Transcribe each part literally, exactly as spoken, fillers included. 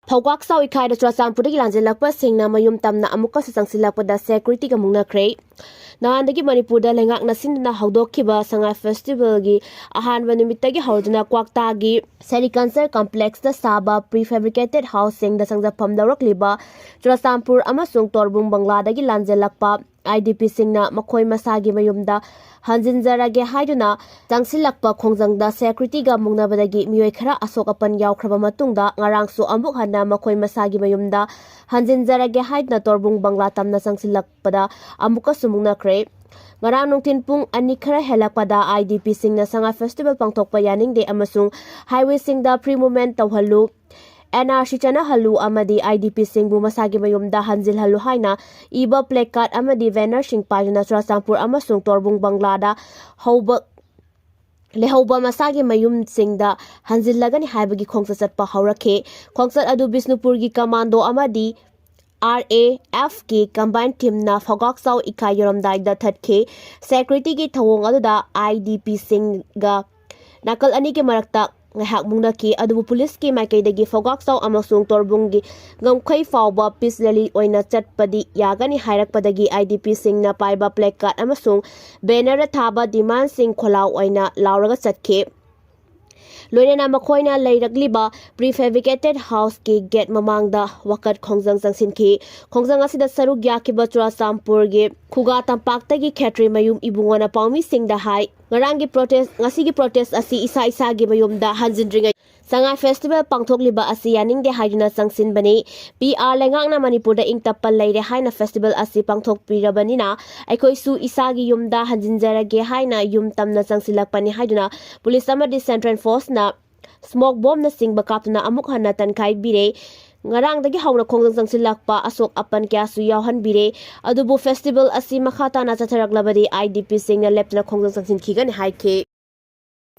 ꯐꯧꯒꯥꯛ ꯆꯥꯎ ꯏꯀꯥꯏꯗ ꯆꯨꯔꯆꯥꯟꯄꯨꯔꯗꯒꯤ ꯂꯥꯟꯖꯦꯜꯂꯛꯄꯁꯤꯡꯅ ꯃꯌꯨꯝ ꯇꯝꯅ ꯑꯃꯨꯛꯀꯁꯨ ꯆꯪꯁꯤꯜꯂꯛꯄꯗ ꯁꯦꯀ꯭ꯌꯨꯔꯤꯇꯤꯒ ꯃꯨꯛꯅꯈ꯭ꯔꯦ꯫ ꯅꯍꯥꯟꯗꯒꯤ ꯃꯅꯤꯄꯨꯔꯗ ꯂꯩꯉꯥꯛꯅ ꯁꯤꯟꯗꯨꯅ ꯍꯧꯗꯣꯛꯈꯤꯕ ꯁꯉꯥꯏ ꯐꯦꯁꯇꯤꯚꯦꯜꯒꯤ ꯑꯍꯥꯟꯕ ꯅꯨꯃꯤꯠꯇꯒꯤ ꯍꯧꯗꯨꯅ ꯀ꯭ꯋꯥꯛꯇꯥꯒꯤ ꯁꯦꯔꯤꯀꯜꯆꯔ ꯀꯝꯄ꯭ꯂꯦꯛꯁꯇ ꯁꯥꯕ ꯄ꯭ꯔꯤ ꯐꯦꯕ꯭ꯔꯤꯀꯦꯇꯦꯗ ꯍꯥꯎꯁꯁꯤꯡꯗ ꯆꯪꯖꯐꯝ ꯂꯧꯔꯛꯂꯤꯕ ꯆꯨꯔꯆꯥꯟꯄꯨꯔ ꯑꯃꯁꯨꯡ ꯇꯣꯔꯕꯨꯡ ꯕꯪꯒ꯭ꯂꯥꯗꯒꯤ ꯂꯥꯟꯖꯦꯜꯂꯛꯄ ꯑꯥꯏ ꯗꯤ ꯄꯤꯁꯤꯡꯅ ꯃꯈꯣꯏ ꯃꯁꯥꯒꯤ ꯃꯌꯨꯝꯗ ꯍꯟꯖꯤꯟꯖꯔꯒꯦ ꯍꯥꯏꯗꯨꯅ ꯆꯪꯁꯤꯜꯂꯛꯄ ꯈꯣꯡꯖꯪꯗ ꯁꯦꯀ꯭ꯌꯨꯔꯤꯇꯤꯒ ꯃꯨꯛꯅꯕꯗꯒꯤ ꯃꯤꯑꯣꯏ ꯈꯔ ꯑꯁꯣꯛ ꯑꯄꯟ ꯌꯥꯎꯈ꯭ꯔꯕ ꯃꯇꯨꯡꯗ, ꯉꯔꯥꯡꯁꯨ ꯑꯃꯨꯛ ꯍꯟꯅ ꯃꯈꯣꯏ ꯃꯁꯥꯒꯤ ꯃꯌꯨꯝꯗ ꯍꯟꯖꯤꯟꯖꯔꯒꯦ ꯍꯥꯏꯗꯨꯅ ꯇꯣꯔꯕꯨꯡ ꯕꯪꯒ꯭ꯂꯥ ꯇꯝꯅ ꯆꯪꯁꯤꯜꯂꯛꯄꯗ ꯑꯃꯨꯛꯀꯁꯨ ꯃꯨꯛꯅꯈ꯭ꯔꯦ꯫ ꯉꯔꯥꯡ ꯅꯨꯡꯊꯤꯜ ꯄꯨꯡ ꯑꯅꯤ ꯈꯔ ꯍꯦꯜꯂꯛꯄꯗ ꯑꯥꯏ ꯗꯤ ꯄꯤꯁꯤꯡꯅ ꯁꯉꯥꯏ ꯐꯦꯁꯇꯤꯚꯦꯜ ꯄꯥꯡꯊꯣꯛꯄ ꯌꯥꯅꯤꯡꯗꯦ ꯑꯃꯁꯨꯡ ꯍꯥꯏꯋꯦꯁꯤꯡꯗ ꯐ꯭ꯔꯤ ꯃꯨꯚꯃꯦꯟ ꯇꯧꯍꯜꯂꯨ, ꯑꯦꯟ ꯑꯥꯔ ꯁꯤ ꯆꯠꯅꯍꯜꯂꯨ ꯑꯃꯗꯤ ꯑꯥꯏ ꯗꯤ ꯄꯤꯁꯤꯡꯕꯨ ꯃꯁꯥꯒꯤ ꯃꯌꯨꯝꯗ ꯍꯟꯖꯤꯜꯍꯜꯂꯨ ꯍꯥꯏꯅ ꯏꯕ ꯄ꯭ꯂꯦꯀꯥꯔꯠ ꯑꯃꯗꯤ ꯕꯦꯅꯔꯁꯤꯡ ꯄꯥꯏꯗꯨꯅ ꯆꯨꯔꯆꯥꯟꯄꯨꯔ ꯑꯃꯁꯨꯡ ꯇꯣꯔꯕꯨꯡ ꯕꯪꯒ꯭ꯂꯥꯗ ꯍꯧꯕ, ꯂꯩꯍꯧꯕ ꯃꯁꯥꯒꯤ ꯃꯌꯨꯝꯁꯤꯡꯗ ꯍꯟꯖꯤꯜꯂꯒꯅꯤ ꯍꯥꯏꯕꯒꯤ ꯈꯣꯡꯆꯠ ꯆꯠꯄ ꯍꯧꯔꯛꯈꯤ꯫ ꯈꯣꯡꯆꯠ ꯑꯗꯨ ꯕꯤꯁꯅꯨꯄꯨꯔꯒꯤ ꯀꯃꯥꯟꯗꯣ ꯑꯃꯗꯤ ꯑꯥꯔ ꯑꯦ ꯑꯦꯐꯀꯤ ꯀꯝꯕꯥꯏꯟ ꯇꯤꯝꯅ ꯐꯧꯒꯥꯛ ꯆꯥꯎ ꯏꯀꯥꯏ ꯌꯧꯔꯝꯗꯥꯏꯗ ꯊꯠꯈꯤ꯫ ꯁꯦꯀ꯭ꯌꯨꯔꯤꯇꯤꯒꯤ ꯊꯧꯑꯣꯡ ꯑꯗꯨꯗ ꯑꯥꯏ ꯗꯤ ꯄꯤꯁꯤꯡꯒ ꯅꯥꯀꯜ ꯑꯅꯤꯒꯤ ꯃꯔꯛꯇ ꯉꯥꯏꯍꯥꯛ ꯃꯨꯛꯅꯈꯤ, ꯑꯗꯨꯕꯨ ꯄꯨꯂꯤꯁꯀꯤ ꯃꯥꯏꯀꯩꯗꯒꯤ ꯐꯧꯒꯥꯛ ꯆꯥꯎ ꯑꯃꯁꯨꯡ ꯇꯣꯔꯕꯨꯡꯒꯤ ꯉꯝꯈꯩ ꯐꯥꯎꯕ ꯄꯤꯁ ꯔꯦꯂꯤ ꯑꯣꯏꯅ ꯆꯠꯄꯗꯤ ꯌꯥꯒꯅꯤ ꯍꯥꯏꯔꯛꯄꯗꯒꯤ ꯑꯥꯏ ꯗꯤ ꯄꯤꯁꯤꯡꯅ ꯄꯥꯏꯕ ꯄ꯭ꯂꯦꯀꯥꯔꯠ ꯑꯃꯁꯨꯡ ꯕꯦꯅꯔꯗ ꯊꯥꯕ ꯗꯤꯃꯥꯟꯁꯤꯡ ꯈꯣꯜꯂꯥꯎ ꯑꯣꯏꯅ ꯂꯥꯎꯔꯒ ꯆꯠꯈꯤ꯫ ꯂꯣꯏꯅꯅ ꯃꯈꯣꯏꯅ ꯂꯩꯔꯛꯂꯤꯕ ꯄ꯭ꯔꯤ ꯐꯦꯕ꯭ꯔꯤꯀꯦꯇꯦꯗ ꯍꯥꯎꯁꯀꯤ ꯒꯦꯠ ꯃꯃꯥꯡꯗ ꯋꯥꯀꯠ ꯈꯣꯡꯖꯪ ꯆꯪꯁꯤꯟꯈꯤ꯫ ꯈꯣꯡꯖꯪ ꯑꯁꯤꯗ ꯁꯔꯨꯛ ꯌꯥꯈꯤꯕ ꯆꯨꯔꯥꯆꯥꯟꯄꯨꯔꯒꯤ ꯈꯨꯒꯥ ꯇꯝꯄꯥꯛꯇꯒꯤ ꯈꯦꯇ꯭ꯔꯤ ꯃꯌꯨꯝ ꯏꯕꯨꯡꯉꯣꯅ ꯄꯥꯎꯃꯤꯁꯤꯡꯗ ꯍꯥꯏ, ꯉꯔꯥꯡꯒꯤ ꯄ꯭ꯔꯣꯇꯦꯁ, ꯉꯁꯤꯒꯤ ꯄ꯭ꯔꯣꯇꯦꯁ ꯑꯁꯤ ꯏꯁꯥ ꯏꯁꯥꯒꯤ ꯃꯌꯨꯝꯗ ꯍꯟꯖꯤꯟꯗ꯭ꯔꯤꯉꯩ ꯁꯉꯥꯏ ꯐꯦꯁꯇꯤꯚꯦꯜ ꯄꯥꯡꯊꯣꯛꯂꯤꯕ ꯑꯁꯤ ꯌꯥꯅꯤꯡꯗꯦ ꯍꯥꯏꯗꯨꯅ ꯆꯪꯁꯤꯟꯕꯅꯤ꯫ ꯄꯤ ꯑꯥꯔ ꯂꯩꯉꯥꯛꯅ ꯃꯅꯤꯄꯨꯔꯗ ꯏꯪ ꯇꯞꯄ ꯂꯩꯔꯦ ꯍꯥꯏꯅ ꯐꯦꯁꯇꯤꯚꯦꯜ ꯑꯁꯤ ꯄꯥꯡꯊꯣꯛꯄꯤꯔꯕꯅꯤꯅ ꯑꯩꯈꯣꯏꯁꯨ ꯏꯁꯥꯒꯤ ꯌꯨꯝꯗ ꯍꯟꯖꯤꯟꯖꯔꯒꯦ ꯍꯥꯏꯅ ꯌꯨꯝ ꯇꯝꯅ ꯆꯪꯁꯤꯜꯂꯛꯄꯅꯤ ꯍꯥꯏꯗꯨꯅ ꯄꯨꯂꯤꯁ ꯑꯃꯗꯤ ꯁꯦꯟꯇ꯭ꯔꯦꯜ ꯐꯣꯔꯁꯅ ꯁ꯭ꯃꯣꯛ ꯕꯣꯝꯅꯆꯤꯡꯕ ꯀꯥꯞꯇꯨꯅ ꯑꯃꯨꯛ ꯍꯟꯅ ꯇꯟꯈꯥꯏꯕꯤꯔꯦ꯫ ꯉꯔꯥꯡꯗꯒꯤ ꯍꯧꯅ ꯈꯣꯡꯖꯪ ꯆꯪꯁꯤꯜꯂꯛꯄ ꯑꯁꯣꯛ ꯑꯄꯟ ꯀꯌꯥꯁꯨ ꯌꯥꯎꯍꯟꯕꯤꯔꯦ꯫ ꯑꯗꯨꯕꯨ ꯐꯦꯁꯇꯤꯚꯦꯜ ꯑꯁꯤ ꯃꯈꯥ ꯇꯥꯅ ꯆꯠꯊꯔꯛꯂꯕꯗꯤ ꯑꯥꯏ ꯗꯤ ꯄꯤꯁꯤꯡꯅ ꯂꯦꯞꯇꯅ ꯈꯣꯡꯖꯪ ꯆꯪꯁꯤꯟꯈꯤꯒꯅꯤ ꯍꯥꯏꯈꯤ꯫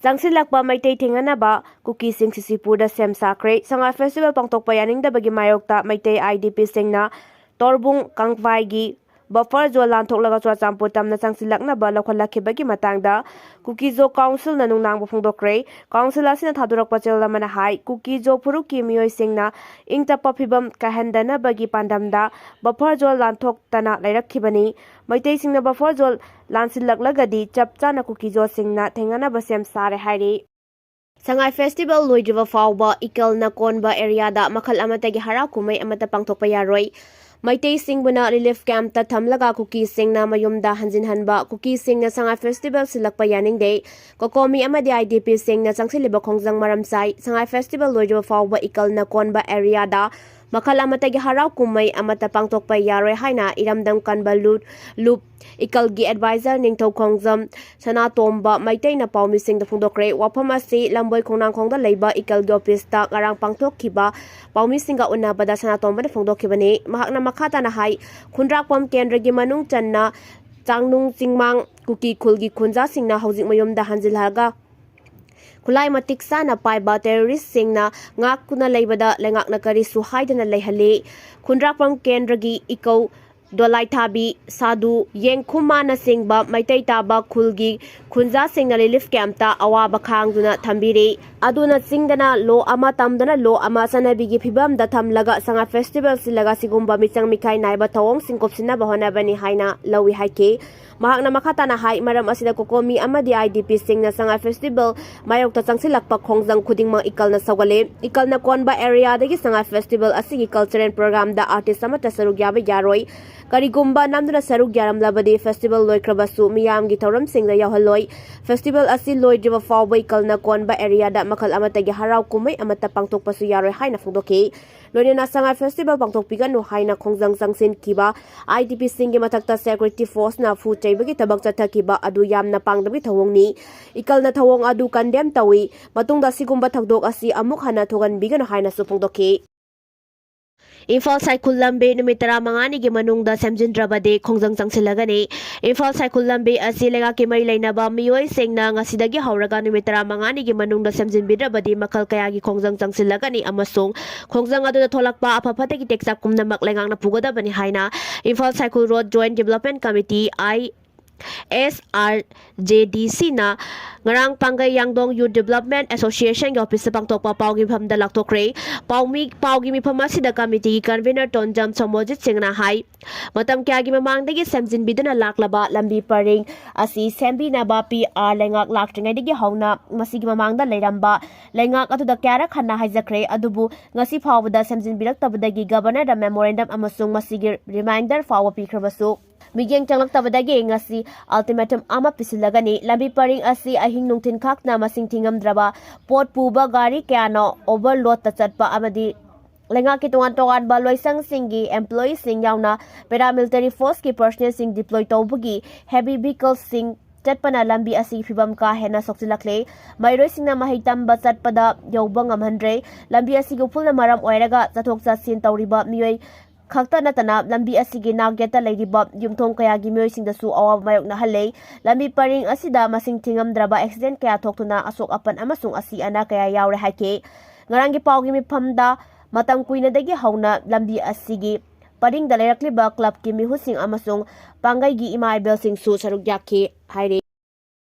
ꯆꯪꯁꯤꯜꯂꯛꯄ ꯃꯩꯇꯩ ꯊꯦꯡꯅꯅꯕ ꯀꯨꯀꯤꯁꯤꯡ ꯁꯤꯁꯤꯄꯨꯔꯗ ꯁꯦꯝ ꯁꯥꯈ꯭ꯔꯦ꯫ ꯁꯉꯥꯏ ꯐꯦꯁꯇꯤꯚꯦꯜ ꯄꯥꯡꯊꯣꯛꯄ ꯌꯥꯅꯤꯡꯗꯕꯒꯤ ꯃꯥꯌꯣꯛꯇ ꯃꯩꯇꯩ ꯑꯥꯏ ꯗꯤ ꯄꯤꯁꯤꯡꯅ ꯇꯣꯔꯕꯨꯡ ꯀꯥꯡꯄꯥꯏꯒꯤ ꯕꯐꯔ ꯖꯣꯟ ꯂꯥꯟꯊꯣꯛꯂꯒ ꯆꯨꯔꯥꯆꯥꯟꯄꯨꯔ ꯇꯝꯅ ꯆꯪꯁꯤꯜꯂꯛꯅꯕ ꯂꯧꯈꯠꯂꯛꯈꯤꯕꯒꯤ ꯃꯇꯥꯡꯗ ꯀꯨꯀꯤꯖꯣ ꯀꯥꯎꯟꯁꯤꯜꯅ ꯅꯨꯡꯅꯥꯡꯕ ꯐꯣꯡꯗꯣꯛꯈ꯭ꯔꯦ꯫ ꯀꯥꯎꯟꯁꯤꯜ ꯑꯁꯤꯅ ꯊꯥꯗꯣꯔꯛꯄ ꯆꯦꯔꯣꯜ ꯑꯃꯅ ꯍꯥꯏ, ꯀꯨꯀꯤꯖꯣ ꯐꯨꯔꯨꯞꯀꯤ ꯃꯤꯑꯣꯏꯁꯤꯡꯅ ꯏꯪ ꯇꯞꯄ ꯐꯤꯕꯝ ꯀꯥꯏꯍꯟꯗꯅꯕꯒꯤ ꯄꯥꯟꯗꯝꯗ ꯕꯐꯔ ꯖꯣꯟ ꯂꯥꯟꯊꯣꯛꯇꯅ ꯂꯩꯔꯛꯈꯤꯕꯅꯤ꯫ ꯃꯩꯇꯩꯁꯤꯡꯅ ꯕꯐꯔ ꯖꯣꯟ ꯂꯥꯟꯁꯤꯜꯂꯛꯂꯒꯗꯤ ꯆꯞ ꯆꯥꯅ ꯀꯨꯀꯤꯖꯣꯁꯤꯡꯅ ꯊꯦꯡꯅꯅꯕ ꯁꯦꯝ ꯁꯥꯔꯦ ꯍꯥꯏꯔꯤ꯫ ꯁꯉꯥꯏ ꯐꯦꯁꯇꯤꯚꯦꯜ ꯂꯣꯏꯗ꯭ꯔꯤꯕ ꯐꯥꯎꯕ ꯏꯀꯜꯅ ꯀꯣꯟꯕ ꯑꯦꯔꯤꯌꯥꯗ ꯃꯈꯜ ꯑꯃꯠꯇꯒꯤ ꯍꯔꯥꯎ ꯀꯨꯝꯍꯩ ꯑꯃꯠꯇ ꯄꯥꯡꯊꯣꯛꯄ ꯌꯥꯔꯣꯏ꯫ ꯃꯩꯇꯩꯁꯤꯡꯕꯨꯅ ꯔꯤꯂꯤꯐ ꯀꯦꯝꯞꯇ ꯊꯝꯂꯒ ꯀꯨꯀꯤꯁꯤꯡꯅ ꯃꯌꯨꯝꯗ ꯍꯟꯖꯤꯟꯍꯟꯕ, ꯀꯨꯀꯤꯁꯤꯡꯅ ꯁꯉꯥꯏ ꯐꯦꯁꯇꯤꯚꯦꯜ ꯁꯤꯜꯂꯛꯄ ꯌꯥꯅꯤꯡꯗꯦ꯫ ꯀꯣꯀꯣꯃꯤ ꯑꯃꯗꯤ ꯑꯥꯏ ꯗꯤ ꯄꯤꯁꯤꯡꯅ ꯆꯪꯁꯤꯜꯂꯤꯕ ꯈꯣꯡꯖꯪ ꯃꯔꯝ ꯆꯥꯏ꯫ ꯁꯉꯥꯏ ꯐꯦꯁꯇꯤꯚꯦꯜ ꯂꯣꯏꯗ꯭ꯔꯤꯕ ꯐꯥꯎꯕ ꯏꯀꯜꯅ ꯀꯣꯟꯕ ꯑꯦꯔꯤꯌꯥꯗ ꯃꯈꯜ ꯑꯃꯠꯇꯒꯤ ꯍꯔꯥꯎ ꯀꯨꯝꯍꯩ ꯑꯃꯠꯇ ꯄꯥꯡꯊꯣꯛꯄ ꯌꯥꯔꯣꯏ ꯍꯥꯏꯅ ꯏꯔꯝꯗꯝ ꯀꯟꯕ ꯂꯨꯠ, ꯂꯨꯞ ꯏꯀꯜꯒꯤ ꯑꯦꯗꯚꯥꯏꯖꯔ ꯅꯤꯡꯊꯧ ꯈꯣꯡꯖꯝ ꯁꯅꯥꯇꯣꯝꯕ ꯃꯩꯇꯩꯅ ꯄꯥꯎꯃꯤꯁꯤꯡꯗ ꯐꯣꯡꯗꯣꯛꯈ꯭ꯔꯦ꯫ ꯋꯥꯐꯝ ꯑꯁꯤ ꯂꯝꯕꯣꯏ ꯈꯣꯡꯅꯥꯡꯈꯣꯡꯗ ꯂꯩꯕ ꯏꯀꯜꯒꯤ ꯑꯣꯐꯤꯁꯇ ꯉꯔꯥꯡ ꯄꯥꯡꯊꯣꯛꯈꯤꯕ ꯄꯥꯎꯃꯤꯁꯤꯡꯒ ꯎꯅꯕꯗ ꯁꯅꯥꯇꯣꯝꯕꯅ ꯐꯣꯡꯗꯣꯛꯈꯤꯕꯅꯤ꯫ ꯃꯍꯥꯛꯅ ꯃꯈꯥ ꯇꯥꯅ ꯍꯥꯏ, ꯈꯨꯟꯗ꯭ꯔꯥꯛꯄꯝ ꯀꯦꯟꯗ꯭ꯔꯒꯤ ꯃꯅꯨꯡ ꯆꯟꯅ ꯆꯥꯡꯅꯨꯡ ꯆꯤꯡꯃꯥꯡ ꯀꯨꯀꯤ ꯈꯨꯜꯒꯤ ꯈꯨꯟꯖꯥꯁꯤꯡꯅ ꯍꯧꯖꯤꯛ ꯃꯌꯨꯝꯗ ꯍꯟꯖꯤꯜꯂꯒ ꯈꯨꯠꯂꯥꯏ ꯃꯇꯤꯛ ꯆꯥꯅ ꯄꯥꯏꯕ ꯇꯦꯔꯣꯔꯤꯁꯁꯤꯡꯅ ꯉꯥꯛꯇꯨꯅ ꯂꯩꯕꯗ ꯂꯩꯉꯥꯛꯅ ꯀꯔꯤꯁꯨ ꯍꯥꯏꯗꯅ ꯂꯩꯍꯜꯂꯤ꯫ ꯈꯨꯟꯗ꯭ꯔꯥꯛꯄꯝ ꯀꯦꯟꯗ꯭ꯔꯒꯤ ꯏꯀꯧ ꯗꯣꯂꯥꯏꯊꯥꯕꯤ, ꯁꯥꯗꯨ, ꯌꯦꯡꯈꯨꯃꯥꯅꯆꯤꯡꯕ ꯃꯩꯇꯩ ꯇꯥꯕ ꯈꯨꯜꯒꯤ ꯈꯨꯟꯖꯥꯁꯤꯡꯅ ꯔꯤꯂꯤꯐ ꯀꯦꯝꯞꯇ ꯑꯋꯥꯕ ꯈꯥꯡꯗꯨꯅ ꯊꯝꯕꯤꯔꯤ꯫ ꯑꯗꯨꯅ ꯆꯤꯡꯗꯅ ꯂꯣ ꯑꯃ, ꯇꯝꯗꯅ ꯂꯣ ꯑꯃ, ꯆꯠꯅꯕꯤꯒꯤ ꯐꯤꯕꯝꯗ ꯊꯝꯂꯒ ꯁꯉꯥꯏ ꯐꯦꯁꯇꯤꯚꯦꯜ ꯁꯤꯜꯂꯒ ꯁꯤꯒꯨꯝꯕ ꯃꯤꯆꯪ ꯃꯤꯈꯥꯏ ꯅꯥꯏꯕ ꯊꯧꯑꯣꯡꯁꯤꯡ ꯀꯨꯞꯁꯤꯟꯅꯕ ꯍꯣꯠꯅꯕꯅꯤ ꯍꯥꯏꯅ ꯂꯧꯏ ꯍꯥꯏꯈꯤ꯫ ꯃꯍꯥꯛꯅ ꯃꯈꯥ ꯇꯥꯅ ꯍꯥꯏ, ꯃꯔꯝ ꯑꯁꯤꯗ ꯀꯣꯀꯣꯃꯤ ꯑꯃꯗꯤ ꯑꯥꯏ ꯗꯤ ꯄꯤꯁꯤꯡꯅ ꯁꯉꯥꯏ ꯐꯦꯁꯇꯤꯚꯦꯜ ꯃꯥꯌꯣꯛꯇ ꯆꯪꯁꯤꯜꯂꯛꯄ ꯈꯣꯡꯖꯪ ꯈꯨꯗꯤꯡꯃꯛ ꯏꯀꯜꯅ ꯁꯧꯒꯠꯂꯦ꯫ ꯏꯀꯜꯅ ꯀꯣꯟꯕ ꯑꯦꯔꯤꯌꯥꯗꯒꯤ ꯁꯉꯥꯏ ꯐꯦꯁꯇꯤꯚꯦꯜ ꯑꯁꯤꯒꯤ ꯀꯜꯆꯔꯦꯜ ꯄ꯭ꯔꯣꯒ꯭ꯔꯥꯝꯗ ꯑꯥꯔꯇꯤꯁ ꯑꯃꯠꯇ ꯁꯔꯨꯛ ꯌꯥꯕ ꯌꯥꯔꯣꯏ꯫ ꯀꯔꯤꯒꯨꯝꯕ ꯅꯝꯗꯨꯅ ꯁꯔꯨꯛ ꯌꯥꯔꯝꯂꯕꯗꯤ ꯐꯦꯁꯇꯤꯚꯦꯜ ꯂꯣꯏꯈ꯭ꯔꯕꯁꯨ ꯃꯤꯌꯥꯝꯒꯤ ꯊꯧꯔꯝꯁꯤꯡꯗ ꯌꯥꯎꯍꯜꯂꯣꯏ꯫ ꯐꯦꯁꯇꯤꯚꯦꯜ ꯑꯁꯤ ꯂꯣꯏꯗ꯭ꯔꯤꯕ ꯐꯥꯎꯕ ꯏꯀꯜꯅ ꯀꯣꯟꯕ ꯑꯦꯔꯤꯌꯥꯗ ꯃꯈꯜ ꯑꯃꯠꯇꯒꯤ ꯍꯔꯥꯎ ꯀꯨꯝꯍꯩ ꯑꯃꯠꯇ ꯄꯥꯡꯊꯣꯛꯄꯁꯨ ꯌꯥꯔꯣꯏ ꯍꯥꯏꯅ ꯐꯣꯡꯗꯣꯛꯈꯤ꯫ ꯂꯣꯏꯅꯅ ꯁꯉꯥꯏ ꯐꯦꯁꯇꯤꯚꯦꯜ ꯄꯥꯡꯊꯣꯛꯄꯤꯒꯅꯨ ꯍꯥꯏꯅ ꯈꯣꯡꯖꯪ ꯆꯪꯁꯤꯟꯈꯤꯕ ꯑꯥꯏ ꯗꯤ ꯄꯤꯁꯤꯡꯒꯤ ꯃꯊꯛꯇ ꯁꯦꯀ꯭ꯌꯨꯔꯤꯇꯤ ꯐꯣꯔꯁꯅ ꯐꯨ ꯆꯩꯕꯒꯤ ꯊꯕꯛ ꯆꯠꯊꯈꯤꯕ ꯑꯗꯨ ꯌꯥꯝꯅ ꯄꯥꯡꯗꯕꯒꯤ ꯊꯧꯑꯣꯡꯅꯤ꯫ ꯏꯀꯜꯅ ꯊꯧꯑꯣꯡ ꯑꯗꯨ ꯀꯟꯗꯦꯝ ꯇꯧꯏ꯫ ꯃꯇꯨꯡꯗ ꯑꯁꯤꯒꯨꯝꯕ ꯊꯧꯗꯣꯛ ꯑꯁꯤ ꯑꯃꯨꯛ ꯍꯟꯅ ꯊꯣꯛꯍꯟꯕꯤꯒꯅꯨ ꯍꯥꯏꯅꯁꯨ ꯐꯣꯡꯗꯣꯛꯈꯤ꯫ ꯏꯝꯐꯥꯜ ꯁꯥꯏꯈꯨꯜ ꯂꯝꯕꯤ ꯅꯨꯃꯤꯠ ꯇꯔꯥꯃꯉꯥꯅꯤꯒꯤ ꯃꯅꯨꯡꯗ ꯁꯦꯝꯖꯤꯟꯗ꯭ꯔꯕꯗꯤ ꯈꯣꯡꯖꯪ ꯆꯪꯁꯤꯜꯂꯒꯅꯤ꯫ ꯏꯝꯐꯥꯜ ꯁꯥꯏꯈꯨꯜ ꯂꯝꯕꯤ ꯑꯁꯤ ꯂꯩꯉꯥꯛꯀꯤ ꯃꯔꯤ ꯂꯩꯅꯕ ꯃꯤꯑꯣꯏꯁꯤꯡꯅ ꯉꯁꯤꯗꯒꯤ ꯍꯧꯔꯒ ꯅꯨꯃꯤꯠ ꯇꯔꯥꯃꯉꯥꯅꯤꯒꯤ ꯃꯅꯨꯡꯗ ꯁꯦꯝꯖꯤꯟꯕꯤꯗ꯭ꯔꯕꯗꯤ ꯃꯈꯜ ꯀꯌꯥꯒꯤ ꯈꯣꯡꯖꯪ ꯆꯪꯁꯤꯜꯂꯒꯅꯤ ꯑꯃꯁꯨꯡ ꯈꯣꯡꯖꯪ ꯑꯗꯨꯗ ꯊꯣꯛꯂꯛꯄ ꯑꯐ ꯐꯠꯇꯒꯤ ꯇꯦꯛꯆꯥꯛ ꯄꯨꯝꯅꯃꯛ ꯂꯩꯉꯥꯛꯅ ꯄꯨꯒꯗꯕꯅꯤ ꯍꯥꯏꯅ Imphal Saikhul road joint development committee, I S R J D ꯁꯤꯅ ꯉꯔꯥꯡ ꯄꯥꯡꯒꯩ ꯌꯥꯡꯗꯣꯡ ꯌꯨꯠ ꯗꯤꯕꯦꯂꯞꯃꯦꯟꯠ ꯑꯦꯁꯣꯁꯤꯌꯦꯁꯟꯒꯤ ꯑꯣꯐꯤꯁꯇ ꯄꯥꯡꯊꯣꯛꯄ ꯄꯥꯎꯒꯤ ꯃꯤꯐꯝꯗ ꯂꯥꯎꯊꯣꯛꯈ꯭ꯔꯦ꯫ ꯄꯥꯎꯃꯤ-, ꯄꯥꯎꯒꯤ ꯃꯤꯐꯝ ꯑꯁꯤꯗ ꯀꯃꯤꯇꯤꯒꯤ ꯀꯟꯚꯤꯅꯔ ꯇꯣꯟꯖꯝ ꯁꯣꯃꯣꯖꯤꯠ ꯁꯤꯡꯅ ꯍꯥꯏ, ꯃꯇꯝ ꯀꯌꯥꯒꯤ ꯃꯃꯥꯡꯗꯒꯤ ꯁꯦꯝꯖꯤꯟꯕꯤꯗꯨꯅ ꯂꯥꯛꯂꯕ ꯂꯝꯕꯤ ꯄꯔꯤꯡ ꯑꯁꯤ ꯁꯦꯝꯕꯤꯅꯕ ꯄꯤ ꯑꯥꯔ ꯂꯩꯉꯥꯛ ꯂꯥꯛꯇ꯭ꯔꯤꯉꯩꯗꯒꯤ ꯍꯧꯅ ꯃꯁꯤꯒꯤ ꯃꯃꯥꯡꯗ ꯂꯩꯔꯝꯕ ꯂꯩꯉꯥꯛ ꯑꯗꯨꯗ ꯀꯌꯥꯔꯛ ꯍꯟꯅ ꯍꯥꯏꯖꯈ꯭ꯔꯦ, ꯑꯗꯨꯕꯨ ꯉꯁꯤ ꯐꯥꯎꯕꯗ ꯁꯦꯝꯖꯤꯟꯕꯤꯔꯛꯇꯕꯗꯒꯤ ꯒꯕꯔꯅꯔꯗ ꯃꯦꯃꯣꯔꯦꯟꯗꯝ ꯑꯃꯁꯨꯡ ꯃꯁꯤꯒꯤ ꯔꯤꯃꯥꯏꯟꯗꯔ ꯐꯥꯎꯕ ꯄꯤꯈ꯭ꯔꯕꯁꯨ ꯃꯤꯠꯌꯦꯡ ꯆꯪꯂꯛꯇꯕꯗꯒꯤ ꯉꯁꯤ ꯑꯜꯇꯤꯃꯦꯇꯝ ꯑꯃ ꯄꯤꯁꯤꯜꯂꯒꯅꯤ꯫ ꯂꯝꯕꯤ ꯄꯔꯤꯡ ꯑꯁꯤ ꯑꯍꯤꯡ ꯅꯨꯡꯊꯤꯜ ꯈꯥꯛꯇꯅ ꯃꯁꯤꯡ ꯊꯤꯉꯝꯗ꯭ꯔꯕ ꯄꯣꯠ ꯄꯨꯕ ꯒꯥꯔꯤ ꯀꯌꯥꯅ ꯑꯣꯚꯔꯂꯣꯗꯇ ꯆꯠꯄ ꯑꯃꯗꯤ ꯂꯩꯉꯥꯛꯀꯤ ꯇꯣꯉꯥꯟ ꯇꯣꯉꯥꯟꯕ ꯂꯣꯏꯁꯪꯁꯤꯡꯒꯤ ꯑꯦꯝꯄ꯭ꯂꯣꯌꯤꯁꯤꯡ ꯌꯥꯎꯅ ꯄꯦꯔꯥꯃꯤꯂꯤꯇꯔꯤ ꯐꯣꯔꯁꯀꯤ ꯄꯔꯁꯅꯦꯜꯁꯤꯡ ꯗꯤꯄ꯭ꯂꯣꯏ ꯇꯧꯕꯒꯤ ꯍꯦꯚꯤ ꯚꯤꯍꯤꯀꯜꯁꯤꯡ ꯆꯠꯄꯅ ꯂꯝꯕꯤ ꯑꯁꯤꯒꯤ ꯐꯤꯕꯝ ꯀꯥ ꯍꯦꯟꯅ ꯁꯣꯛꯆꯤꯜꯂꯛꯂꯦ꯫ ꯃꯍꯩꯔꯣꯏꯁꯤꯡꯅ ꯃꯍꯩ ꯇꯝꯕ ꯆꯠꯄꯗ ꯌꯧꯕ ꯉꯝꯍꯟꯗ꯭ꯔꯦ꯫ ꯂꯝꯕꯤ ꯑꯁꯤꯒꯤ ꯎꯐꯨꯜꯅ ꯃꯔꯝ ꯑꯣꯏꯔꯒ ꯆꯠꯊꯣꯛ ꯆꯠꯁꯤꯟ ꯇꯧꯔꯤꯕ ꯃꯤꯑꯣꯏ ꯈꯛꯇ ꯅꯠꯇꯅ ꯂꯝꯕꯤ ꯑꯁꯤꯒꯤ ꯅꯥꯛ ꯌꯦꯠꯇ ꯂꯩꯔꯤꯕ ꯌꯨꯝꯊꯣꯡ ꯀꯌꯥꯒꯤ ꯃꯤꯑꯣꯏꯁꯤꯡꯗꯁꯨ ꯑꯋꯥꯕ ꯃꯥꯌꯣꯛꯅꯍꯜꯂꯦ꯫ ꯂꯝꯕꯤ ꯄꯔꯤꯡ ꯑꯁꯤꯗ ꯃꯁꯤꯡ ꯊꯤꯉꯝꯗ꯭ꯔꯕ ꯑꯦꯛꯁꯤꯗꯦꯟ ꯀꯌꯥ ꯊꯣꯛꯇꯨꯅ ꯑꯁꯣꯛ ꯑꯄꯟ ꯑꯃꯁꯨꯡ ꯑꯁꯤ ꯑꯅꯥ ꯀꯌꯥ ꯌꯥꯎꯔꯦ ꯍꯥꯏꯈꯤ꯫ ꯉꯔꯥꯡꯒꯤ ꯄꯥꯎꯒꯤ ꯃꯤꯐꯝꯗ ꯃꯇꯝ ꯀꯨꯏꯅꯗꯒꯤ ꯍꯧꯅ ꯂꯝꯕꯤ ꯑꯁꯤꯒꯤ ꯄꯔꯤꯡꯗ ꯂꯩꯔꯛꯂꯤꯕ ꯀ꯭ꯂꯕꯀꯤ ꯃꯤꯍꯨꯠꯁꯤꯡ ꯑꯃꯁꯨꯡ ꯄꯥꯡꯒꯩꯒꯤ ꯏꯃꯥ ꯏꯕꯦꯜꯁꯤꯡꯁꯨ ꯁꯔꯨꯛ ꯌꯥꯈꯤ ꯍꯥꯏꯔꯤ꯫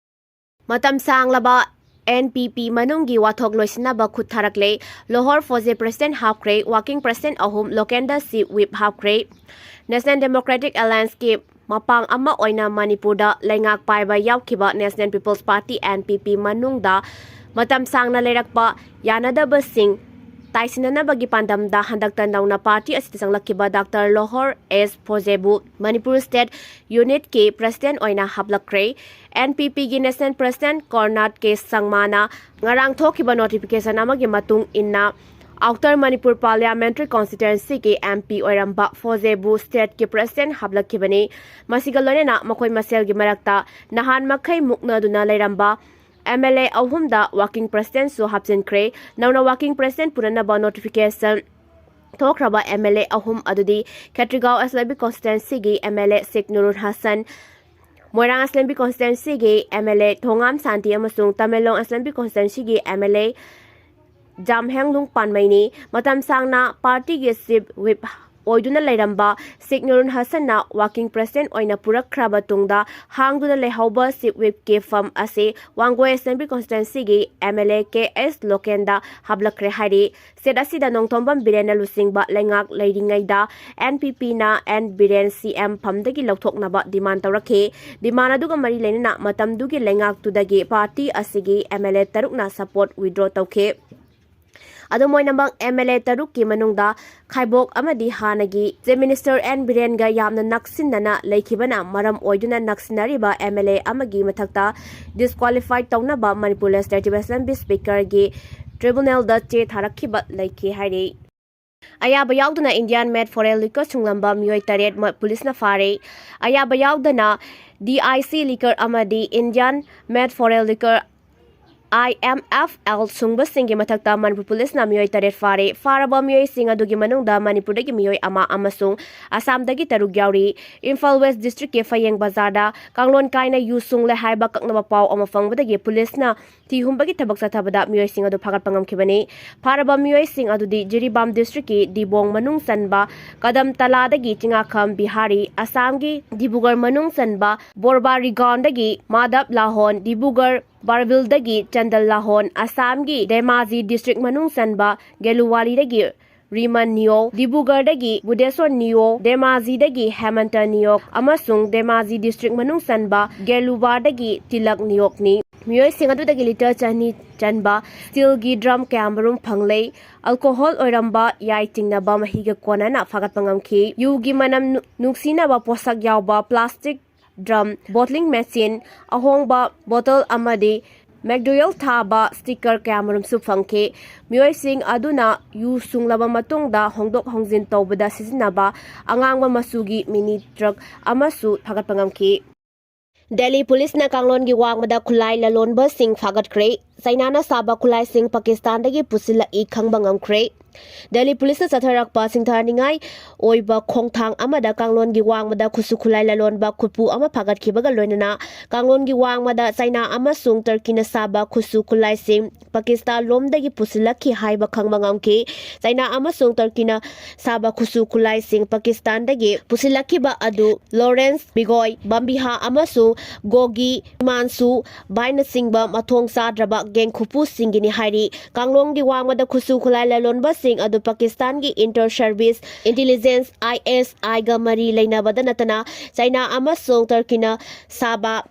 ꯃꯇꯝ ꯁꯥꯡꯂꯕ ꯑꯦꯟ ꯄꯤ ꯄꯤ ꯃꯅꯨꯡꯒꯤ ꯋꯥꯊꯣꯛ ꯂꯣꯏꯁꯤꯟꯅꯕ ꯈꯨꯠ ꯊꯥꯔꯛꯂꯦ꯫ ꯂꯣꯍꯣꯔ ꯐꯣꯖꯦ ꯄ꯭ꯔꯁꯤꯗꯦꯟꯠ ꯍꯥꯞꯈ꯭ꯔꯦ, ꯋꯥꯔꯀꯤꯡ ꯄ꯭ꯔꯁꯤꯗꯦꯟꯠ ꯑꯍꯨꯝ, ꯂꯣꯀꯦꯟꯗꯔ ꯁꯤ ꯋꯤꯞ ꯍꯥꯞꯈ꯭ꯔꯦ꯫ ꯅꯦꯁꯅꯦꯜ ꯗꯦꯃꯣꯀ꯭ꯔꯦꯇꯤꯛ ꯑꯦꯂꯥꯌꯟꯁꯀꯤ ꯃꯄꯥꯡ ꯑꯃ ꯑꯣꯏꯅ ꯃꯅꯤꯄꯨꯔꯗ ꯂꯩꯉꯥꯛ ꯄꯥꯏꯕ ꯌꯥꯎꯈꯤꯕ national people's party, N P P, ꯃꯅꯨꯡꯗ ꯃꯇꯝ ꯁꯥꯡꯅ ꯂꯩꯔꯛꯄ ꯌꯥꯅꯗꯕꯁꯤꯡ ꯇꯥꯏꯁꯤꯟꯅꯅꯕꯒꯤ ꯄꯥꯟꯗꯝꯗ ꯍꯟꯗꯛꯇ ꯅꯧꯅ ꯄꯥꯔꯇꯤ ꯑꯁꯤꯗ ꯆꯪꯂꯛꯈꯤꯕ ꯗꯥꯛꯇꯔ ꯂꯣꯍꯣꯔ ꯑꯦꯁ ꯐꯣꯖꯦꯕꯨ ꯃꯅꯤꯄꯨꯔ ꯁ꯭ꯇꯦꯠ ꯌꯨꯅꯤꯠꯀꯤ ꯄ꯭ꯔꯁꯤꯗꯦꯟꯠ ꯑꯣꯏꯅ ꯍꯥꯞꯂꯛꯈ꯭ꯔꯦ꯫ ꯑꯦꯟ ꯄꯤ ꯄꯤꯒꯤ ꯅꯦꯁꯅꯦꯜ ꯄ꯭ꯔꯁꯤꯗꯦꯟꯠ ꯀꯣꯔꯅꯥꯠ ꯀꯦ ꯁꯪꯃꯥꯅ ꯉꯔꯥꯡ ꯊꯣꯛꯈꯤꯕ ꯅꯣꯇꯤꯐꯤꯀꯦꯁꯟ ꯑꯃꯒꯤ ꯃꯇꯨꯡ ꯏꯟꯅ ꯑꯥꯎꯇꯔ ꯃꯅꯤꯄꯨꯔ ꯄꯥꯔꯂꯤꯌꯥꯃꯦꯟꯇꯔꯤ ꯀꯣꯟꯁꯇꯤꯇ꯭ꯋꯦꯟꯁꯤꯒꯤ ꯑꯦꯝ ꯄꯤ ꯑꯣꯏꯔꯝꯕ ꯐꯣꯖꯦꯕꯨ ꯁ꯭ꯇꯦꯠꯀꯤ ꯄ꯭ꯔꯁꯤꯗꯦꯟꯠ ꯍꯥꯞꯂꯛꯈꯤꯕꯅꯤ꯫ ꯃꯁꯤꯒ ꯂꯣꯏꯅꯅ ꯃꯈꯣꯏ ꯃꯁꯦꯜꯒꯤ ꯃꯔꯛꯇ ꯅꯍꯥꯟ ꯃꯈꯩ ꯃꯨꯛꯅꯗꯨꯅ ꯂꯩꯔꯝꯕ ꯑꯦꯝ ꯑꯦꯜ ꯑꯦ ꯑꯍꯨꯝꯗ ꯋꯥꯔꯀꯤꯡ ꯄ꯭ꯔꯁꯤꯗꯦꯟꯠꯁꯨ ꯍꯥꯞꯆꯤꯟꯈ꯭ꯔꯦ꯫ ꯅꯧꯅ ꯋꯥꯔꯀꯤꯡ ꯄ꯭ꯔꯁꯤꯗꯦꯟꯠ ꯄꯨꯅꯅꯕ ꯅꯣꯇꯤꯐꯤꯀꯦꯁꯟ ꯊꯣꯛꯈ꯭ꯔꯕ MLA ꯑꯍꯨꯝ ꯑꯗꯨꯗꯤ ꯈꯦꯇ꯭ꯔꯤꯒꯥꯎ Assembly Constituencyꯒꯤ MLA ꯁꯤꯛ ꯅꯨꯔꯨꯜ ꯍꯁꯟ, ꯃꯣꯏꯔꯥꯡ Assembly Constituencyꯒꯤ MLA ꯊꯣꯉꯥꯝ ꯁꯥꯟꯇꯤ ꯑꯃꯁꯨꯡ ꯇꯃꯦꯡꯂꯣꯡ Assembly Constituencyꯒꯤ MLA ꯖꯥꯝꯍꯦꯡꯂꯨꯡ ꯄꯥꯟꯃꯩꯅꯤ꯫ ꯃꯇꯝ ꯁꯥꯡꯅ ꯄꯥꯔꯇꯤꯒꯤ Chief Whip ꯑꯣꯏꯗꯨꯅ ꯂꯩꯔꯝꯕ ꯁꯤꯛ ꯅꯨꯔꯨꯜ ꯍꯁꯟꯅ Working President ꯑꯣꯏꯅ ꯄꯨꯔꯛꯈ꯭ꯔꯕ ꯇꯨꯡꯗ ꯍꯥꯡꯗꯨꯅ ꯂꯩꯍꯧꯕ Chief Whipꯀꯤ ꯐꯝ ꯑꯁꯤ ꯋꯥꯡꯒꯣꯏ Assembly Constituencyꯒꯤ MLA ꯀꯦ ꯑꯦꯁ ꯂꯣꯀꯦꯟꯗ ꯍꯥꯞꯂꯛꯈ꯭ꯔꯦ ꯍꯥꯏꯔꯤ꯫ State ꯑꯁꯤꯗ ꯅꯣꯡꯊꯣꯝꯕꯝ ꯕꯤꯔꯦꯟꯅ ꯂꯨꯆꯤꯡꯕ ꯂꯩꯉꯥꯛ ꯂꯩꯔꯤꯉꯩꯗ NPPꯅ ꯑꯦꯟ ꯕꯤꯔꯦꯟ CM ꯐꯝꯗꯒꯤ ꯂꯧꯊꯣꯛꯅꯕ demand ꯇꯧꯔꯛꯈꯤ꯫ Demand ꯑꯗꯨꯒ ꯃꯔꯤ ꯂꯩꯅꯅ ꯃꯇꯝꯗꯨꯒꯤ ꯂꯩꯉꯥꯛꯇꯨꯗꯒꯤ ꯄꯥꯔꯇꯤ ꯑꯁꯤꯒꯤ MLA ꯇꯔꯨꯛꯅ support withdraw ꯇꯧꯈꯤ꯫ ꯑꯗꯨꯝ ꯑꯣꯏꯅꯃꯛ, MLA ꯇꯔꯨꯛꯀꯤ ꯃꯅꯨꯡꯗ ꯈꯥꯏꯕꯣꯛ ꯑꯃꯗꯤ ꯍꯥꯟꯅꯒꯤ Chief Minister ꯑꯦꯟ ꯕꯤꯔꯦꯟꯒ ꯌꯥꯝꯅ ꯅꯛꯁꯤꯟꯅꯅ ꯂꯩꯈꯤꯕꯅ ꯃꯔꯝ ꯑꯣꯏꯗꯨꯅ ꯅꯛꯁꯤꯟꯅꯔꯤꯕ MLA ꯑꯃꯒꯤ ꯃꯊꯛꯇ disqualify ꯇꯧꯅꯕ Manipur Legislative Assembly Speakerꯒꯤ tribunalꯗ ꯆꯦ ꯊꯥꯔꯛꯈꯤꯕ ꯂꯩꯈꯤ ꯍꯥꯏꯔꯤ꯫ ꯑꯌꯥꯕ ꯌꯥꯎꯗꯅ Indian made foreign liquor ꯁꯨꯡꯂꯝꯕ ꯃꯤꯑꯣꯏ ꯇꯔꯦꯠ ꯃ-, ꯄꯨꯂꯤꯁꯅ ꯐꯥꯔꯦ꯫ ꯑꯌꯥꯕ ꯌꯥꯎꯗꯅ DIC liquor ꯑꯃꯗꯤ Indian made foreign liquor, IMFL, ꯁꯨꯡꯕꯁꯤꯡꯒꯤ ꯃꯊꯛꯇ ꯃꯅꯤꯄꯨꯔ ꯄꯨꯂꯤꯁꯅ ꯃꯤꯑꯣꯏ ꯇꯔꯦꯠ ꯐꯥꯔꯦ꯫ ꯐꯥꯔꯕ ꯃꯤꯑꯣꯏꯁꯤꯡ ꯑꯗꯨꯒꯤ ꯃꯅꯨꯡꯗ ꯃꯅꯤꯄꯨꯔꯗꯒꯤ ꯃꯤꯑꯣꯏ ꯑꯃ ꯑꯃꯁꯨꯡ ꯑꯁꯥꯝꯗꯒꯤ ꯇꯔꯨꯛ ꯌꯥꯎꯔꯤ꯫ ꯏꯝꯐꯥꯜ West Districtꯀꯤ ꯐꯌꯦꯡ ꯕꯖꯥꯔꯗ ꯀꯥꯡꯂꯣꯟ ꯀꯥꯏꯅ ꯌꯨ ꯁꯨꯡꯂꯦ ꯍꯥꯏꯕ ꯀꯛꯅꯕ ꯄꯥꯎ ꯑꯃ ꯐꯪꯕꯗꯒꯤ ꯄꯨꯂꯤꯁꯅ ꯊꯤ ꯍꯨꯝꯕꯒꯤ ꯊꯕꯛ ꯆꯠꯊꯕꯗ ꯃꯤꯑꯣꯏꯁꯤꯡ ꯑꯗꯨ ꯐꯥꯒꯠꯄ ꯉꯝꯈꯤꯕꯅꯤ꯫ ꯐꯥꯔꯕ ꯃꯤꯑꯣꯏꯁꯤꯡ ꯑꯗꯨꯗꯤ ꯖꯤꯔꯤꯕꯥꯝ Districtꯀꯤ ꯗꯤꯕꯣꯡ ꯃꯅꯨꯡ ꯆꯟꯕ ꯀꯗꯝꯇꯂꯥꯗꯒꯤ ꯆꯤꯡꯉꯥꯈꯝ ꯕꯤꯍꯥꯔꯤ, ꯑꯁꯥꯝꯒꯤ ꯗꯤꯕꯨꯒꯔ ꯃꯅꯨꯡ ꯆꯟꯕ ꯕꯣꯔꯕꯥꯔꯤꯒꯥꯎꯟꯗꯒꯤ ꯃꯥꯙꯕ ꯂꯥꯍꯣꯟ, ꯗꯤꯕꯨꯒꯔ ꯕꯥꯔꯕꯤꯜꯗꯒꯤ ꯆꯟꯗꯜ ꯂꯥꯍꯣꯟ, ꯑꯁꯥꯝꯒꯤ ꯙꯦꯃꯥꯖꯤ District ꯃꯅꯨꯡ ꯆꯟꯕ ꯒꯦꯂꯨꯋꯥꯂꯤꯗꯒꯤ ꯔꯤꯃꯟ ꯅꯤꯌꯣ, ꯗꯤꯕꯨꯒꯔꯗꯒꯤ ꯕꯨꯙꯦꯁꯣꯔ ꯅꯤꯌꯣ, ꯙꯦꯃꯥꯖꯤꯗꯒꯤ ꯍꯦꯃꯟꯇ ꯅꯤꯌꯣꯛ ꯑꯃꯁꯨꯡ ꯙꯦꯃꯥꯖꯤ District ꯃꯅꯨꯡ ꯆꯟꯕ ꯒꯦꯂꯨꯕꯥꯔꯗꯒꯤ ꯇꯤꯂꯛ ꯅꯤꯌꯣꯛꯅꯤ꯫ ꯃꯤꯑꯣꯏꯁꯤꯡ ꯑꯗꯨꯗꯒꯤ litre ꯆꯅꯤ ꯆꯟꯕ steelꯒꯤ drum ꯀꯌꯥꯃꯔꯨꯝ ꯐꯪꯂꯦ꯫ Alcohol ꯑꯣꯏꯔꯝꯕ ꯌꯥꯏ ꯆꯤꯡꯅꯕ ꯃꯍꯤꯒ ꯀꯣꯟꯅꯅ ꯐꯥꯒꯠꯄ ꯉꯝꯈꯤ꯫ ꯌꯨꯒꯤ ꯃꯅꯝ ꯅꯨ-, ꯅꯨꯡꯁꯤꯅꯕ ꯄꯣꯠꯁꯛ ꯌꯥꯎꯕ plastic drum, bottling machine, ꯑꯍꯣꯡꯕ bottle ꯑꯃꯗꯤ McDowell ꯊꯥꯕ sticker ꯀꯌꯥꯃꯔꯨꯝꯁꯨ ꯐꯪꯈꯤ꯫ ꯃꯤꯑꯣꯏꯁꯤꯡ ꯑꯗꯨꯅ ꯌꯨ ꯁꯨꯡꯂꯕ ꯃꯇꯨꯡꯗ ꯍꯣꯡꯗꯣꯛ ꯍꯣꯡꯖꯤꯟ ꯇꯧꯕꯗ ꯁꯤꯖꯤꯟꯅꯕ ꯑꯉꯥꯡꯕ ꯃꯆꯨꯒꯤ mini truck ꯑꯃꯁꯨ ꯐꯥꯒꯠꯄ ꯉꯝꯈꯤ꯫ ꯗꯦꯜꯂꯤ ꯄꯨꯂꯤꯁꯅ ꯀꯥꯡꯂꯣꯟꯒꯤ ꯋꯥꯡꯃꯗ ꯈꯨꯠꯂꯥꯏ ꯂꯂꯣꯟꯕꯁꯤꯡ ꯐꯥꯒꯠꯈ꯭ꯔꯦ꯫ ꯆꯩꯅꯥꯅ ꯁꯥꯕ ꯈꯨꯠꯂꯥꯏꯁꯤꯡ ꯄꯥꯀꯤꯁꯇꯥꯟꯗꯒꯤ ꯄꯨꯁꯤꯜꯂꯛꯏ ꯈꯪꯕ ꯉꯝꯈ꯭ꯔꯦ꯫ ꯗꯦꯜꯂꯤ ꯄꯨꯂꯤꯁꯅ ꯆꯠꯊꯔꯛꯄ ꯁꯤꯡꯊꯥꯅꯤꯡꯉꯥꯏ ꯑꯣꯏꯕ ꯈꯣꯡꯊꯥꯡ ꯑꯃꯗ ꯀꯥꯡꯂꯣꯟꯒꯤ ꯋꯥꯡꯃꯗ ꯈꯨꯠꯁꯨ ꯈꯨꯠꯂꯥꯏ ꯂꯂꯣꯟꯕ ꯈꯨꯠꯄꯨ ꯑꯃ ꯐꯥꯒꯠꯈꯤꯕꯒ ꯂꯣꯏꯅꯅ ꯀꯥꯡꯂꯣꯟꯒꯤ ꯋꯥꯡꯃꯗ ꯆꯥꯏꯅꯥ ꯑꯃꯁꯨꯡ ꯇꯔꯀꯤꯅ ꯁꯥꯕ ꯈꯨꯠꯁꯨ ꯈꯨꯠꯂꯥꯏꯁꯤꯡ ꯄꯥꯀꯤꯁꯇꯥꯟ ꯂꯣꯝꯗꯒꯤ ꯄꯨꯁꯤꯜꯂꯛꯈꯤ ꯍꯥꯏꯕ ꯈꯪꯕ ꯉꯝꯈꯤ꯫ ꯆꯥꯏꯅꯥ ꯑꯃꯁꯨꯡ ꯇꯔꯀꯤꯅ ꯁꯥꯕ ꯈꯨꯠꯁꯨ ꯈꯨꯠꯂꯥꯏꯁꯤꯡ ꯄꯥꯀꯤꯁꯇꯥꯟꯗꯒꯤ ꯄꯨꯁꯤꯜꯂꯛꯈꯤꯕ ꯑꯗꯨ ꯂꯣꯔꯦꯟꯁ ꯕꯤꯒꯣꯏ, ꯕꯝꯕꯤꯍꯥ ꯑꯃꯁꯨꯡ ꯒꯣꯒꯤ ꯏꯃꯥꯟꯁꯨ ꯕꯥꯏꯅꯆꯤꯡꯕ ꯃꯊꯣꯡ ꯆꯥꯗ꯭ꯔꯕ ꯒꯦꯡ ꯈꯨꯠꯄꯨꯁꯤꯡꯒꯤꯅꯤ ꯍꯥꯏꯔꯤ꯫ ꯀꯥꯡꯂꯣꯟꯒꯤ ꯋꯥꯡꯃꯗ ꯈꯨꯠꯁꯨ ꯈꯨꯠꯂꯥꯏ ꯂꯂꯣꯟꯕꯁꯤꯡ ꯑꯗꯨ ꯄꯥꯀꯤꯁꯇꯥꯟꯒꯤ ꯏꯟꯇꯔ ꯁꯔꯚꯤꯁ ꯏꯟꯇꯤꯂꯤꯖꯦꯟꯁ, ꯑꯥꯏ ꯑꯦꯁ ꯑꯥꯏꯒ ꯃꯔꯤ ꯂꯩꯅꯕꯗ ꯅꯠꯇꯅ ꯆꯥꯏꯅꯥ ꯑꯃꯁꯨꯡ ꯇꯔꯀꯤꯅ ꯁꯥꯕ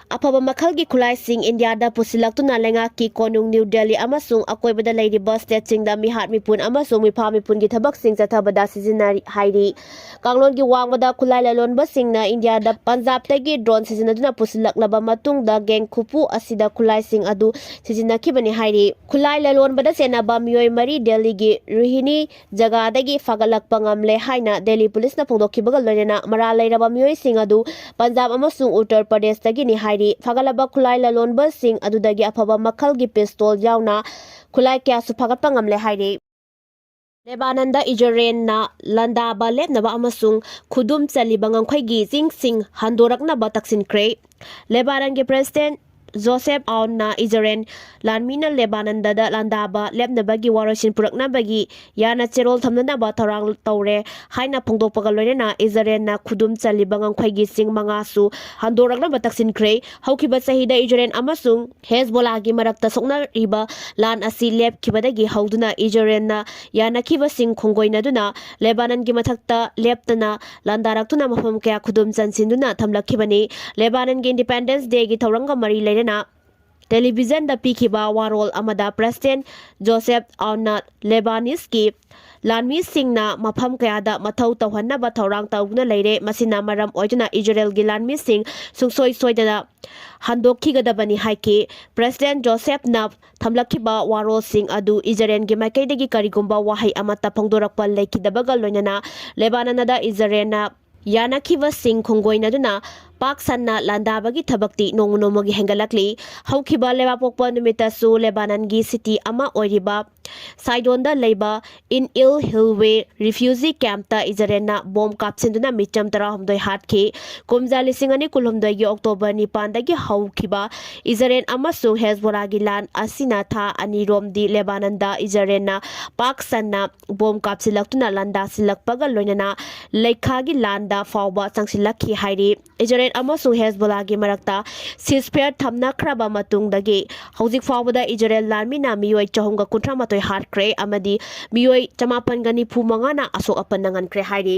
ꯑꯐꯕ ꯃꯈꯜꯒꯤ ꯈꯨꯠꯂꯥꯏꯁꯤꯡ ꯏꯟꯗꯤꯌꯥꯗ ꯄꯨꯁꯤꯜꯂꯛꯇꯨꯅ ꯂꯩꯉꯥꯛꯀꯤ ꯀꯣꯅꯨꯡ ꯅ꯭ꯌꯨ ꯗꯦꯜꯂꯤ ꯑꯃꯁꯨꯡ ꯑꯀꯣꯏꯕꯗ ꯂꯩꯔꯤꯕ ꯁ꯭ꯇꯦꯠꯁꯤꯡꯗ ꯃꯤꯍꯥꯠ ꯃꯤꯄꯨꯟ ꯑꯃꯁꯨꯡ ꯃꯤꯐꯥ ꯃꯤꯄꯨꯟꯒꯤ ꯊꯕꯛꯁꯤꯡ ꯆꯠꯊꯕꯗ ꯁꯤꯖꯤꯟꯅꯔꯤ ꯍꯥꯏꯔꯤ꯫ ꯀꯥꯡꯂꯣꯟꯒꯤ ꯋꯥꯡꯃꯗ ꯈꯨꯠꯂꯥꯏ ꯂꯂꯣꯟꯕꯁꯤꯡꯅ ꯏꯟꯗꯤꯌꯥꯗ ꯄꯟꯖꯥꯕꯇꯒꯤ ꯗ꯭ꯔꯣꯟ ꯁꯤꯖꯤꯟꯅꯗꯨꯅ ꯄꯨꯁꯤꯜꯂꯛꯂꯕ ꯃꯇꯨꯡꯗ ꯒꯦꯡ ꯈꯨꯠꯄꯨ ꯑꯁꯤꯗ ꯈꯨꯠꯂꯥꯏꯁꯤꯡ ꯑꯗꯨ ꯁꯤꯖꯤꯟꯅꯈꯤꯕꯅꯤ ꯍꯥꯏꯔꯤ꯫ ꯈꯨꯠꯂꯥꯏ ꯂꯂꯣꯟꯕꯗ ꯆꯦꯟꯅꯕ ꯃꯤꯑꯣꯏ ꯃꯔꯤ ꯗꯦꯜꯂꯤꯒꯤ ꯔꯣꯍꯤꯅꯤ ꯖꯒꯥꯗꯒꯤ ꯐꯥꯒꯠꯂꯛꯄ ꯉꯝꯂꯦ ꯍꯥꯏꯅ ꯗꯦꯜꯂꯤ ꯄꯨꯂꯤꯁꯅ ꯐꯣꯡꯗꯣꯛꯈꯤꯕꯒ ꯂꯣꯏꯅꯅ ꯃꯔꯥꯜ ꯂꯩꯔꯕ ꯃꯤꯑꯣꯏꯁꯤꯡ ꯑꯗꯨ ꯄꯟꯖꯥꯕ ꯑꯃꯁꯨꯡ ꯎꯠꯇꯔ ꯄ꯭ꯔꯗꯦꯁꯇꯒꯤꯅꯤ ꯍꯥꯏꯔꯤ꯫ ꯐꯥꯒꯠꯂꯕ ꯈꯨꯠꯂꯥꯏ ꯂꯂꯣꯟꯕꯁꯤꯡ ꯑꯗꯨꯗꯒꯤ ꯑꯐꯕ ꯃꯈꯜꯒꯤ ꯄꯤꯁꯇꯣꯜ ꯌꯥꯎꯅ ꯈꯨꯠꯂꯥꯏ ꯀꯌꯥꯁꯨ ꯐꯥꯒꯠꯄ ꯉꯝꯂꯦ ꯍꯥꯏꯔꯤ꯫ ꯂꯦꯕꯥꯅꯟꯗ ꯏꯖꯔꯦꯟꯅ ꯂꯥꯟꯗꯥꯕ ꯂꯦꯞꯅꯕ ꯑꯃꯁꯨꯡ ꯈꯨꯗꯨꯝ ꯆꯜꯂꯤꯕ ꯉꯝꯈꯩꯒꯤ ꯆꯤꯡꯁꯤꯡ ꯍꯟꯗꯣꯔꯛꯅꯕ ꯇꯛꯁꯤꯟꯈ꯭ꯔꯦ꯫ ꯂꯦꯕꯥꯅꯟꯒꯤ ꯄ꯭ꯔꯦꯁꯤꯗꯦꯟꯠ ꯖꯣꯁꯦꯐ ꯑꯥꯎꯟꯅ ꯏꯖꯔꯦꯟ ꯂꯥꯟꯃꯤꯅ ꯂꯦꯕꯥꯅꯟꯗꯗ ꯂꯥꯟꯗꯥꯕ ꯂꯦꯞꯅꯕꯒꯤ ꯋꯥꯔꯣꯏꯁꯤꯟ ꯄꯨꯔꯛꯅꯕꯒꯤ ꯌꯥꯅ ꯆꯦꯔꯣꯜ ꯊꯝꯅꯅꯕ ꯊꯧꯔꯥꯡ ꯇꯧꯔꯦ ꯍꯥꯏꯅ ꯐꯣꯡꯗꯣꯛꯄꯒ ꯂꯣꯏꯅꯅ ꯏꯖꯔꯦꯟꯅ ꯈꯨꯗꯨꯝ ꯆꯜꯂꯤꯕ ꯉꯝꯈꯩꯒꯤ ꯆꯤꯡ ꯃꯉꯥꯁꯨ ꯍꯟꯗꯣꯔꯛꯅꯕ ꯇꯛꯁꯤꯟꯈ꯭ꯔꯦ꯫ ꯍꯧꯈꯤꯕ ꯆꯍꯤꯗ ꯏꯖꯔꯦꯟ ꯑꯃꯁꯨꯡ ꯍꯦꯖꯕꯣꯂꯥꯒꯤ ꯃꯔꯛꯇ ꯁꯣꯛꯅꯔꯤꯕ ꯂꯥꯟ ꯑꯁꯤ ꯂꯦꯞꯈꯤꯕꯗꯒꯤ ꯍꯧꯗꯨꯅ ꯏꯖꯔꯦꯟꯅ ꯌꯥꯅꯈꯤꯕꯁꯤꯡ ꯈꯣꯡꯒꯣꯏꯅꯗꯨꯅ ꯂꯦꯕꯥꯅꯟꯒꯤ ꯃꯊꯛꯇ ꯂꯦꯞꯇꯅ ꯂꯥꯟꯗꯥꯔꯛꯇꯨꯅ ꯃꯐꯝ ꯀꯌꯥ ꯈꯨꯗꯨꯝ ꯆꯟꯁꯤꯟꯗꯨꯅ ꯊꯝꯂꯛꯈꯤꯕꯅꯤ꯫ ꯂꯦꯕꯥꯅꯟꯒꯤ ꯏꯟꯗꯤꯄꯦꯟꯗꯦꯟꯁ ꯗꯦꯒꯤ ꯊꯧꯔꯝꯒ ꯃꯔꯤ ꯂꯩꯅꯅ ꯇꯦꯂꯤꯚꯤꯖꯟꯗ ꯄꯤꯈꯤꯕ ꯋꯥꯔꯣꯜ ꯑꯃꯗ ꯄ꯭ꯔꯦꯁꯤꯗꯦꯟꯠ ꯖꯣꯁꯦꯐ ꯑꯥꯎꯟꯅ ꯂꯦꯕꯥꯅꯤꯁꯀꯤ ꯂꯥꯟꯃꯤꯁꯤꯡꯅ ꯃꯐꯝ ꯀꯌꯥꯗ ꯃꯊꯧ ꯇꯧꯍꯟꯅꯕ ꯊꯧꯔꯥꯡ ꯇꯧꯗꯨꯅ ꯂꯩꯔꯦ, ꯃꯁꯤꯅ ꯃꯔꯝ ꯑꯣꯏꯗꯨꯅ ꯏꯖꯔꯦꯜꯒꯤ ꯂꯥꯟꯃꯤꯁꯤꯡ ꯁꯨꯡꯁꯣꯏ ꯁꯣꯏꯗꯅ ꯍꯟꯗꯣꯛꯈꯤꯒꯗꯕꯅꯤ ꯍꯥꯏꯈꯤ꯫ ꯄ꯭ꯔꯦꯁꯤꯗꯦꯟꯠ ꯖꯣꯁꯦꯐꯅ ꯊꯝꯂꯛꯈꯤꯕ ꯋꯥꯔꯣꯜꯁꯤꯡ ꯑꯗꯨ ꯏꯖꯔꯦꯜꯒꯤ ꯃꯥꯏꯀꯩꯗꯒꯤ ꯀꯔꯤꯒꯨꯝꯕ ꯋꯥꯍꯩ ꯑꯃꯠꯇ ꯐꯣꯡꯗꯣꯔꯛꯄ ꯂꯩꯈꯤꯗꯕꯒ ꯂꯣꯏꯅꯅ ꯂꯦꯕꯥꯅꯟꯗ ꯏꯖꯔꯦꯜꯅ ꯌꯥꯅꯈꯤꯕꯁꯤꯡ ꯈꯣꯡꯒꯣꯏꯅꯗꯨꯅ ꯄꯥꯛ ꯁꯟꯅ ꯂꯥꯟꯗꯥꯕꯒꯤ ꯊꯕꯛꯇꯤ ꯅꯣꯡꯃ ꯅꯣꯡꯃꯒꯤ ꯍꯦꯟꯒꯠꯂꯛꯂꯤ꯫ ꯍꯧꯈꯤꯕ ꯂꯩꯕꯥꯛꯄꯣꯛꯄ ꯅꯨꯃꯤꯠꯇꯁꯨ ꯂꯦꯕꯥꯅꯟꯒꯤ ꯁꯤꯇꯤ ꯑꯃ ꯑꯣꯏꯔꯤꯕ ꯁꯥꯏꯗꯣꯟꯗ ꯂꯩꯕ ꯏꯟ ꯏꯜ ꯍꯤꯜꯋꯦ ꯔꯤꯐ꯭ꯌꯨꯖꯤ ꯀꯦꯝꯞꯇ ꯏꯖꯔꯦꯜꯅ ꯕꯣꯝ ꯀꯥꯞꯁꯤꯟꯗꯨꯅ ꯃꯤꯆꯝ ꯇꯔꯥꯍꯨꯝꯗꯣꯏ ꯍꯥꯠꯈꯤ꯫ ꯀꯨꯝꯖꯥ ꯂꯤꯁꯤꯡ ꯑꯅꯤ ꯀꯨꯟꯍꯨꯝꯗꯣꯏꯒꯤ ꯑꯣꯛꯇꯣꯕꯔ ꯅꯤꯄꯥꯟꯗꯒꯤ ꯍꯧꯈꯤꯕ ꯏꯖꯔꯦꯜ ꯑꯃꯁꯨꯡ ꯍꯦꯖꯕꯣꯂꯥꯒꯤ ꯂꯥꯟ ꯑꯁꯤꯅ ꯊꯥ ꯑꯅꯤꯔꯣꯝꯗꯤ ꯂꯦꯕꯥꯅꯟꯗ ꯏꯖꯔꯦꯜꯅ ꯄꯥꯛ ꯁꯟꯅ ꯕꯣꯝ ꯀꯥꯞꯁꯤꯜꯂꯛꯇꯨꯅ ꯂꯥꯟꯗꯥꯁꯤꯜꯂꯛꯄꯒ ꯂꯣꯏꯅꯅ ꯂꯩꯈꯥꯒꯤ ꯂꯥꯟꯗ ꯐꯥꯎꯕ ꯆꯪꯁꯤꯜꯂꯛꯈꯤ ꯍꯥꯏꯔꯤ꯫ ꯏꯖꯔꯦꯜ ꯑꯃꯁꯨꯡ ꯍꯦꯖꯕꯣꯂꯥꯒꯤ ꯃꯔꯛꯇ ꯁꯤꯖꯐꯦꯌꯔ ꯊꯝꯅꯈ꯭ꯔꯕ ꯃꯇꯨꯡꯗꯒꯤ ꯍꯧꯖꯤꯛ ꯐꯥꯎꯕꯗ ꯏꯖꯔꯦꯜ ꯂꯥꯟꯃꯤꯅ ꯃꯤꯑꯣꯏ ꯆꯍꯨꯝꯒ ꯀꯨꯟꯊ꯭ꯔꯥ ꯃꯥꯊꯣꯏ ꯍꯥꯠꯈ꯭ꯔꯦ ꯑꯃꯗꯤ ꯃꯤꯑꯣꯏ ꯆꯃꯥꯄꯟꯒ ꯅꯤꯐꯨ ꯃꯉꯥꯅ ꯑꯁꯣꯛ ꯑꯄꯟ ꯅꯪꯍꯟꯈ꯭ꯔꯦ ꯍꯥꯏꯔꯤ꯫